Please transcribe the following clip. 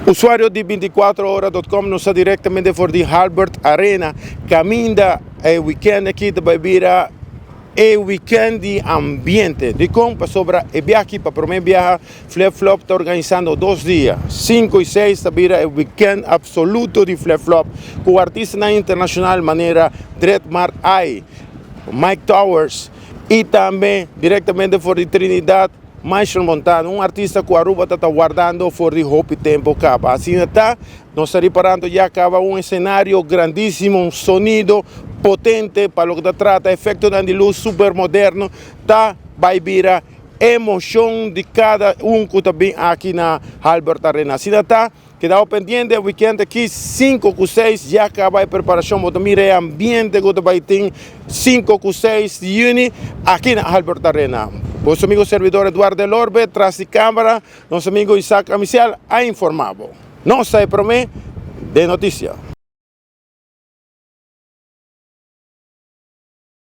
Usuario di 24ora.com, nos ta directamente for di Albert Arena, caminda e weekend aki ta bay bira e weekend di ambiente. Di con? Pasobra e biaha pa prome biaha Flip Flop ta organisando 2 dia, 5 y 6 ta bira e weekend absoluto di Flip Flop, cu artista internacional manera Dreadmark I, Mike Towers y tambe directamente for di Trinidad, Machel Montano, un artista cu Aruba ta wardando for di hopi tempo caba. Asina ta, nos ta preparando ya caba un escenario grandisimo, un sonido potente pa loke ta trata efecto di luz super moderno, ta bay bira emocion di cada un cu ta bin aki na Albert Arena. Asina ta, keda pendiente, weekend aki 5 cu 6, ya caba e preparacion, bo ta mira e ambiente cu bay tin 5 cu 6 di juni aki na Albert Arena. Bo amigo servidor Eduardo Lorbe, tras di camara, nos amigo Isaac Amicial, a informa. Nos ta prome di noticia.